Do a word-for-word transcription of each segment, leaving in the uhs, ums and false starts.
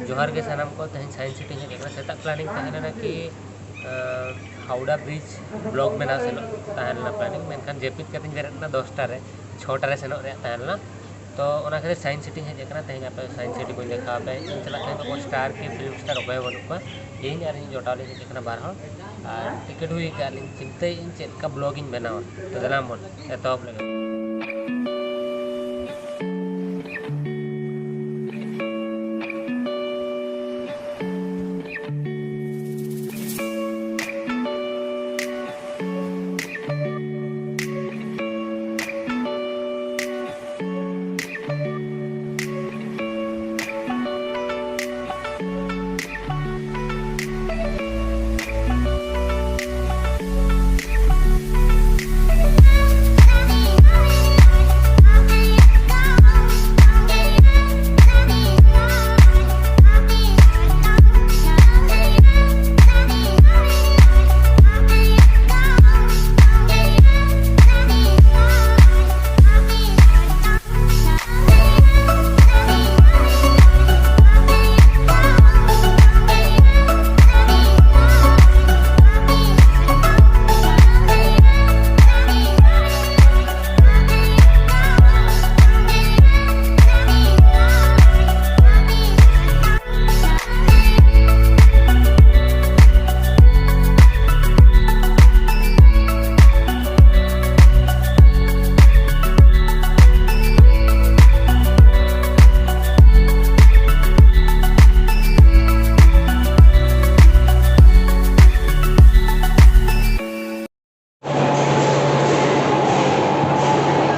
ᱡᱚᱦᱟᱨ ᱜᱮ ᱥᱟᱱᱟᱢ ᱠᱚ᱾ ᱛᱮᱦᱮᱧ ᱥᱟᱭᱮᱱᱥ ᱥᱤᱴᱤ ᱦᱮᱡ ᱟᱠᱟᱱᱟ᱾ ᱥᱮᱛᱟᱜ ᱯᱞᱟᱱᱤᱝ ᱛᱟᱦᱮᱸ ᱞᱮᱱᱟ ᱠᱤ ᱟᱸ, ᱦᱟᱣᱲᱟ ᱵᱨᱤᱡᱽ ᱵᱞᱚᱜ ᱵᱮᱱᱟᱣ ᱥᱮᱱᱚᱜ ᱛᱟᱦᱮᱸ ᱞᱮᱱᱟ ᱯᱞᱟᱱᱤᱝ, ᱢᱮᱱᱠᱷᱟᱱ ᱡᱟᱹᱯᱤᱫ ᱠᱟᱛᱮᱧ ᱵᱮᱨᱮᱫ ᱮᱱᱟ ᱫᱚᱥᱴᱟ ᱨᱮ, ᱪᱷᱚᱴᱟ ᱨᱮ ᱥᱮᱱᱚᱜ ᱨᱮᱭᱟᱜ ᱛᱟᱦᱮᱸ ᱞᱮᱱᱟ᱾ ᱛᱚ ᱚᱱᱟ ᱠᱷᱟᱹᱛᱤᱨ ᱥᱟᱭᱮᱱᱥ ᱥᱤᱴᱤᱧ ᱦᱮᱡ ᱟᱠᱟᱱᱟ᱾ ᱛᱮᱦᱮᱧ ᱟᱯᱮ ᱥᱟᱭᱮᱱᱥ ᱥᱤᱴᱤ ᱠᱚᱧ ᱫᱮᱠᱷᱟᱣ ᱟᱯᱮᱭᱟ᱾ ᱤᱧ ᱥᱟᱞᱟᱜ ᱛᱮᱦᱮᱧ ᱫᱚ ᱥᱴᱟᱨ ᱠᱤ ᱯᱷᱤᱞᱢ ᱥᱴᱟᱨ ᱚᱠᱚᱭ ᱦᱚᱸ ᱵᱟᱹᱱᱩᱜ ᱠᱚᱣᱟ᱾ ᱤᱧ ᱟᱨ ᱤᱧ ᱡᱚᱴᱟᱣ ᱞᱤᱧ ᱦᱮᱡ ᱟᱠᱟᱱᱟ ᱵᱟᱨ ᱦᱚᱲ, ᱟᱨ ᱴᱤᱠᱤᱴ ᱦᱩᱭ ᱟᱠᱟᱫ ᱞᱤᱧ᱾ ᱪᱤᱱᱛᱟᱹᱭᱮᱫ ᱟᱹᱧ ᱪᱮᱫ ᱞᱮᱠᱟ ᱵᱞᱚᱜ ᱤᱧ ᱵᱮᱱᱟᱣᱟ᱾ ᱛᱚ ᱫᱮᱞᱟ ᱵᱚᱱ ᱮᱛᱚᱦᱚᱵ ᱞᱮᱜᱮ᱾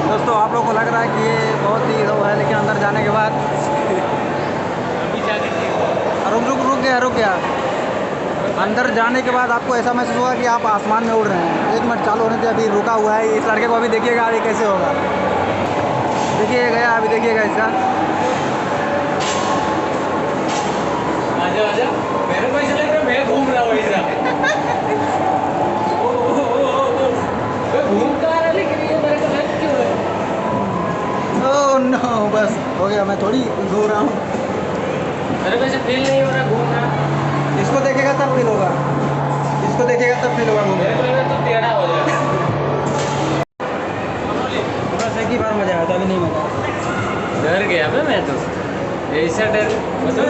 दोस्तों, आप लोगों को लग रहा है कि ये बहुत ही वो है, लेकिन अंदर जाने के बाद रुक, रुक, रुक गया, रुक गया। अंदर जाने के बाद आपको ऐसा महसूस होगा कि आप आसमान में उड़ रहे हैं। एक मिनट, चालू होने से अभी रुका हुआ है। इस लड़के को अभी देखिएगा आगे कैसे होगा। देखिए गया, अभी देखिएगा इसका। आजा, आजा। मेरे को ऐसा लग रहा है मैं घूम रहा हूँ ऐसा। ओ, ओ, ओ, ओ, ओ। मैं घूम तो आ रहा, लेकिन ये मेरे को लग क्यों रहा है? Oh no, बस हो गया, मैं थोड़ी घूम रहा हूँ। वैसे फील नहीं हो रहा घूमना। इसको देखेगा तब फील होगा, इसको देखेगा तब फील होगा घूमना। देख लेना तो टेढ़ा हो जाएगा। बस एक ही बार मजा आया था, अभी नहीं मजा आया। डर गया बे मैं तो, ऐसा डर। मतलब,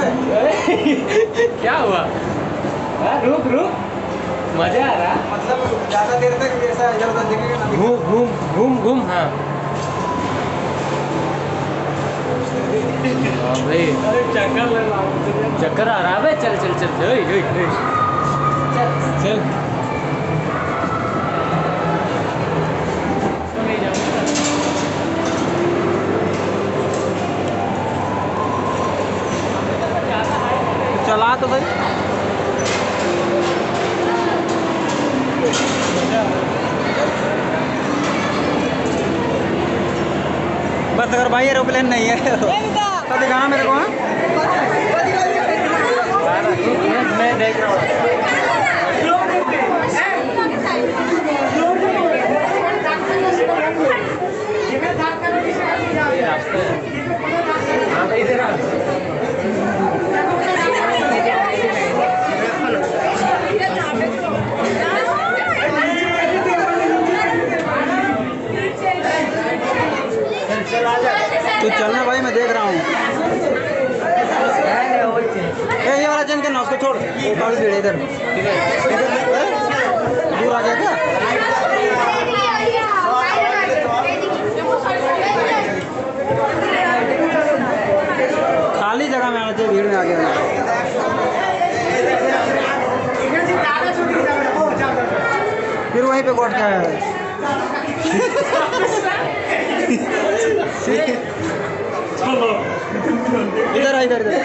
क्या हुआ? हाँ, रुक रुक, मजा आ रहा। मतलब ज्यादा देर तक ऐसा इधर उधर देखेगा ना। घूम घूम घूम घूम, हाँ। हाँ भाई। अरे चक्कर ले रहा हूँ। चक्कर आ रहा है बे, चल चल चल चल, ओए, ओए, ओए। चल। चल। चला तो भाई। बस अगर भाई एरोप्लेन नहीं है तो। तो दिखाना मेरे को, हाँ? मैं देख रहा हूँ। तू चलना भाई, मैं देख रहा हूँ। ए, ये वाला चेंज करना, उसको छोड़। बहुत भीड़ है इधर। इधर, दूर आ गया क्या? खाली जगह में आना चाहिए, भीड़ में आ गया। फिर वहीं पे बैठ के आया है। इधर आ, इधर, इधर।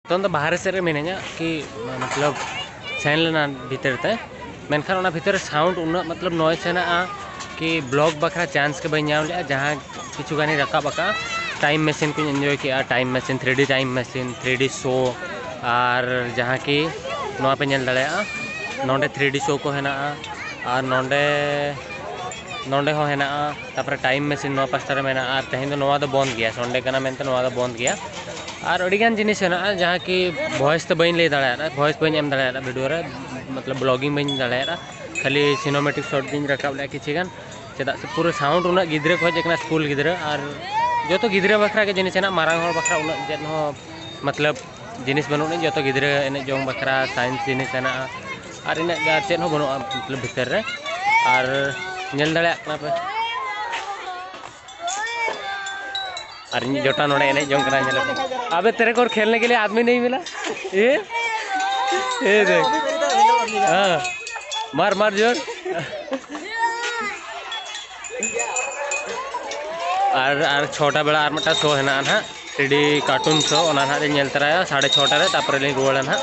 ᱱᱤᱛᱚᱝ ᱫᱚ ᱵᱟᱦᱨᱮ ᱥᱮᱫ ᱨᱮ ᱢᱤᱱᱟᱹᱧᱟ, ᱠᱤ ᱢᱚᱛᱞᱚᱵ ᱥᱮᱱ ᱞᱮᱱᱟ ᱵᱷᱤᱛᱟᱹᱨ ᱛᱮ, ᱢᱮᱱᱠᱷᱟᱱ ᱚᱱᱟ ᱵᱷᱤᱛᱟᱹᱨ ᱨᱮ ᱥᱟᱣᱩᱱᱰ ᱩᱱᱟᱹᱜ ᱢᱚᱛᱞᱚᱵ ᱱᱚᱭᱮᱥ ᱦᱮᱱᱟᱜᱼᱟ ᱠᱤ ᱵᱞᱚᱜ ᱵᱟᱠᱷᱨᱟ ᱪᱟᱱᱥ ᱜᱮ ᱵᱟᱹᱧ ᱧᱟᱢ ᱞᱮᱜᱼᱟ᱾ ᱡᱟᱦᱟᱸ ᱠᱤᱪᱷᱩ ᱜᱟᱱᱤᱧ ᱨᱟᱠᱟᱵ ᱟᱠᱟᱫᱼᱟ, ᱴᱟᱭᱤᱢ ᱢᱮᱥᱤᱱ ᱠᱚᱧ ᱮᱱᱡᱚᱭ ᱠᱮᱜᱼᱟ, ᱴᱟᱭᱤᱢ ᱢᱮᱥᱤᱱ, ᱛᱷᱨᱤ ᱰᱤ ᱴᱟᱭᱤᱢ ᱢᱮᱥᱤᱱ, ᱛᱷᱨᱤ ᱰᱤ ᱥᱳ, ᱟᱨ ᱡᱟᱦᱟᱸ ᱠᱤ ᱱᱚᱣᱟ ᱯᱮ ᱧᱮᱞ ᱫᱟᱲᱮᱭᱟᱜᱼᱟ, ᱱᱚᱰᱮ ᱛᱷᱨᱤ ᱰᱤ ᱥᱳ ᱠᱚ ᱦᱮᱱᱟᱜᱼᱟ᱾ ᱟᱨ ᱱᱚᱰᱮ, ᱱᱚᱰᱮ ᱦᱚᱸ ᱦᱮᱱᱟᱜᱼᱟ᱾ ᱛᱟᱨᱯᱚᱨᱮ ᱴᱟᱭᱤᱢ ᱢᱮᱥᱤᱱ ᱱᱚᱣᱟ ᱯᱟᱥᱴᱟ ᱨᱮ ᱢᱮᱱᱟᱜᱼᱟ, ᱟᱨ ᱛᱮᱦᱮᱧ ᱫᱚ ᱱᱚᱣᱟ ᱫᱚ ᱵᱚᱱᱫ ᱜᱮᱭᱟ, ᱥᱟᱱᱰᱮ ᱠᱟᱱᱟ ᱢᱮᱱᱛᱮ ᱱᱚᱣᱟ ᱫᱚ ᱵᱚᱱᱫ ᱜᱮᱭᱟ᱾ ᱟᱨ ᱟᱹᱰᱤᱜᱟᱱ ᱡᱤᱱᱤᱥ ᱦᱮᱱᱟᱜᱼᱟ, ᱡᱟᱦᱟᱸ ᱠᱤ ᱵᱷᱚᱭᱮᱥ ᱛᱮ ᱵᱟᱹᱧ ᱞᱟᱹᱭ ᱫᱟᱲᱮᱭᱟᱜᱼᱟ, ᱵᱷᱚᱭᱮᱥ ᱵᱟᱹᱧ ᱮᱢ ᱫᱟᱲᱮᱭᱟᱜᱼᱟ ᱵᱷᱤᱰᱤᱭᱳ ᱨᱮ, ᱢᱚᱛᱞᱚᱵ ᱵᱞᱚᱜᱤᱝ ᱵᱟᱹᱧ ᱫᱟᱲᱮᱭᱟᱜᱼᱟ᱾ ᱠᱷᱟᱹᱞᱤ ᱥᱤᱱᱮᱢᱮᱴᱤᱠ ᱥᱚᱴ ᱜᱤᱧ ᱨᱟᱠᱟᱵ ᱞᱮᱫᱼᱟ ᱠᱤᱪᱷᱩ ᱜᱟᱱ, ᱪᱮᱫᱟᱜ ᱥᱮ ᱯᱩᱨᱟᱹ ᱥᱟᱣᱩᱱᱰ ᱩᱱᱟᱹᱜ ᱜᱤᱫᱽᱨᱟᱹ ᱠᱚ ᱦᱮᱡ ᱟᱠᱟᱱᱟ, ᱥᱠᱩᱞ ᱜᱤᱫᱽᱨᱟᱹ, ᱟᱨ ᱡᱚᱛᱚ ᱜᱤᱫᱽᱨᱟᱹ ᱵᱟᱠᱷᱨᱟ ᱜᱮ ᱡᱤᱱᱤᱥ ᱦᱮᱱᱟᱜᱼᱟ, ᱢᱟᱨᱟᱝ ᱦᱚᱲ ᱵᱟᱠᱷᱨᱟ ᱩᱱᱟᱹᱜ ᱪᱮᱫ ᱦᱚᱸ ᱢᱚᱛᱞᱚᱵ ᱡᱤᱱᱤᱥ ᱵᱟᱹᱱᱩᱜ ᱟᱹᱱᱤᱡ, ᱡᱚᱛᱚ ᱜᱤᱫᱽᱨᱟᱹ ᱮᱱᱮᱡ ᱡᱚᱝ ᱵᱟᱠᱷᱨᱟ ᱥᱟᱭᱮᱱᱥ ᱡᱤᱱᱤᱥ ᱦᱮᱱᱟᱜᱼᱟ, ᱟᱨ ᱤᱱᱟᱹᱜ ᱜᱮ, ᱟᱨ ᱪᱮᱫ ᱦᱚᱸ ᱵᱟᱹᱱᱩᱜᱼᱟ ᱢᱚᱛᱞᱚᱵ ᱵᱷᱤᱛᱟᱹᱨ ᱨᱮ᱾ ᱟᱨ ᱧᱮᱞ ᱫᱟᱲᱮᱭᱟᱜ ᱠᱟᱱᱟ ᱯᱮ, ᱟᱨ ᱤᱧ ᱡᱚᱴᱟ ᱱᱚᱰᱮ ᱮᱱᱮᱡ ᱡᱚᱝ ᱠᱟᱱᱟ, ᱧᱮᱞ ᱯᱮ᱾ ᱟᱵᱮ ᱛᱮᱨᱮ ᱠᱚ ᱠᱷᱮᱞᱱᱮ ᱠᱮ ᱞᱤᱭᱮ ᱟᱫᱢᱤ ᱱᱟᱦᱤ ᱢᱤᱞᱟ? ᱮ, ᱮ ᱫᱮᱠᱷ᱾ ᱦᱮᱸ, ᱢᱟᱨ ᱢᱟᱨ ᱡᱳᱨ᱾ ᱟᱨ ᱟᱨ ᱪᱷᱚᱴᱟ ᱵᱮᱲᱟ ᱟᱨ ᱢᱤᱫᱴᱟᱝ ᱥᱳ ᱦᱮᱱᱟᱜᱼᱟ ᱱᱟᱦᱟᱜ, ᱛᱷᱨᱤ ᱰᱤ ᱠᱟᱨᱴᱩᱱ ᱥᱳ, ᱚᱱᱟ ᱱᱟᱦᱟᱜ ᱞᱤᱧ ᱧᱮᱞ ᱛᱚᱨᱟᱭᱟ ᱥᱟᱲᱮ ᱪᱷᱚᱴᱟ ᱨᱮ, ᱛᱟᱨᱯᱚᱨᱮ ᱞᱤᱧ ᱨᱩᱣᱟᱹᱲᱟ ᱱᱟᱦᱟᱜ᱾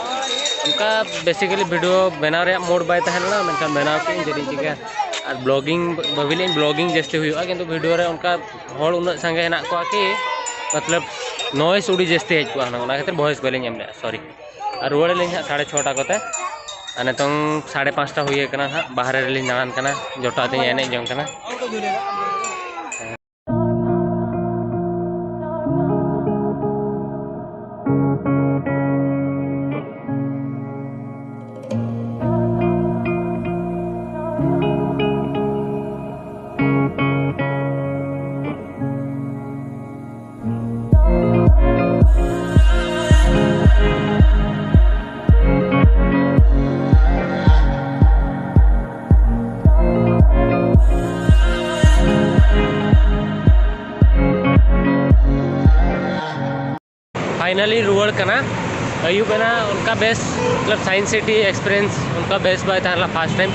ᱚᱱᱠᱟ ᱵᱮᱥᱤᱠᱟᱞᱤ ᱵᱷᱤᱰᱤᱭᱳ ᱵᱮᱱᱟᱣ ᱨᱮᱭᱟᱜ ᱢᱩᱰ ᱵᱟᱭ ᱛᱟᱦᱮᱸ ᱞᱮᱱᱟ, ᱢᱮᱱᱠᱷᱟᱱ ᱵᱮᱱᱟᱣ ᱠᱮᱫᱟᱹᱧ, ᱪᱮᱫ ᱤᱧ ᱪᱤᱠᱟᱹᱭᱟ᱾ ᱟᱨ ᱵᱞᱚᱜᱤᱝ ᱵᱷᱟᱹᱵᱤ ᱞᱤᱧ ᱵᱞᱚᱜᱤᱝ ᱡᱟᱹᱥᱛᱤ ᱦᱩᱭᱩᱜᱼᱟ, ᱠᱤᱱᱛᱩ ᱵᱷᱤᱰᱤᱭᱳ ᱨᱮ ᱚᱱᱠᱟ ᱦᱚᱲ ᱩᱱᱟᱹᱜ ᱥᱟᱸᱜᱮ ᱦᱮᱱᱟᱜ ᱠᱚᱣᱟ ᱠᱤ ᱢᱚᱛᱞᱚᱵ ᱱᱚᱭᱮᱥ ᱟᱹᱰᱤ ᱡᱟᱹᱥᱛᱤ ᱦᱮᱡ ᱠᱚᱜᱼᱟ ᱦᱩᱱᱟᱹᱝ, ᱚᱱᱟ ᱠᱷᱟᱹᱛᱤᱨ ᱵᱷᱚᱭᱮᱥ ᱵᱟᱹᱞᱤᱧ ᱮᱢ ᱞᱮᱫᱼᱟ, ᱥᱚᱨᱤ᱾ ᱟᱨ ᱨᱩᱣᱟᱹᱲ ᱟᱹᱞᱤᱧ ᱦᱟᱸᱜ ᱥᱟᱲᱮ ᱪᱷᱚᱴᱟ ᱠᱚᱛᱮ᱾ ᱟᱨ ᱱᱤᱛᱚᱝ ᱥᱟᱲᱮ ᱯᱟᱸᱪᱴᱟ ᱦᱩᱭ ᱟᱠᱟᱱᱟ ᱦᱟᱸᱜ, ᱵᱟᱦᱨᱮ ᱨᱮᱞᱤᱧ ᱫᱟᱬᱟᱱ ᱠᱟᱱᱟ, ᱡᱚᱴᱟᱣ ᱛᱤᱧ ᱮᱱᱮᱡ ᱡᱚᱝ ᱠᱟᱱᱟ᱾ ᱯᱷᱟᱭᱱᱟᱞᱤ ᱨᱩᱣᱟᱹᱲ ᱠᱟᱱᱟ᱾ ᱟᱹᱭᱩᱵ ᱮᱱᱟ, ᱚᱱᱠᱟ ᱵᱮᱥ, ᱢᱚᱛᱞᱚᱵ ᱥᱟᱭᱮᱱᱥ ᱥᱤᱴᱤ ᱮᱠᱥᱯᱤᱨᱤᱭᱮᱱᱥ ᱚᱱᱠᱟ ᱵᱮᱥ ᱵᱟᱭ ᱛᱟᱦᱮᱸ ᱞᱮᱱᱟ ᱯᱷᱟᱥᱴ ᱴᱟᱭᱤᱢ᱾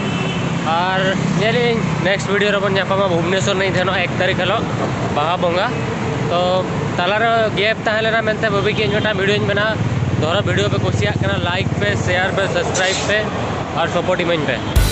ᱟᱨ ᱧᱮᱞᱮᱫ ᱟᱹᱧ ᱱᱮᱠᱥᱴ ᱵᱷᱤᱰᱤᱭᱳ ᱨᱮᱵᱚᱱ ᱧᱟᱯᱟᱢᱟ ᱵᱷᱩᱵᱽᱱᱮᱥᱚᱨ ᱨᱮᱧ ᱛᱟᱦᱮᱱᱚᱜᱼᱟ ᱮᱠ ᱛᱟᱹᱨᱤᱠᱷ ᱦᱤᱞᱳᱜ, ᱵᱟᱦᱟ ᱵᱚᱸᱜᱟ᱾ ᱛᱚ ᱛᱟᱞᱟᱨᱮ ᱜᱮᱯ ᱛᱟᱦᱮᱸ ᱞᱮᱱᱟ ᱢᱮᱱᱛᱮ ᱵᱷᱟᱹᱵᱤ ᱠᱮᱫ ᱟᱹᱧ ᱢᱤᱫᱴᱟᱝ ᱵᱷᱤᱰᱤᱭᱳᱧ ᱵᱮᱱᱟᱣᱟ᱾ ᱫᱷᱚᱨᱚ ᱵᱷᱤᱰᱤᱭᱳ ᱯᱮ ᱠᱩᱥᱤᱭᱟᱜ ᱠᱟᱱᱟ, ᱞᱟᱭᱤᱠ ᱯᱮ, ᱥᱮᱭᱟᱨ ᱯᱮ, ᱥᱟᱵᱥᱠᱨᱟᱭᱤᱵ ᱯᱮ ᱟᱨ ᱥᱟᱯᱳᱨᱴ ᱤᱢᱟᱹᱧ ᱯᱮ᱾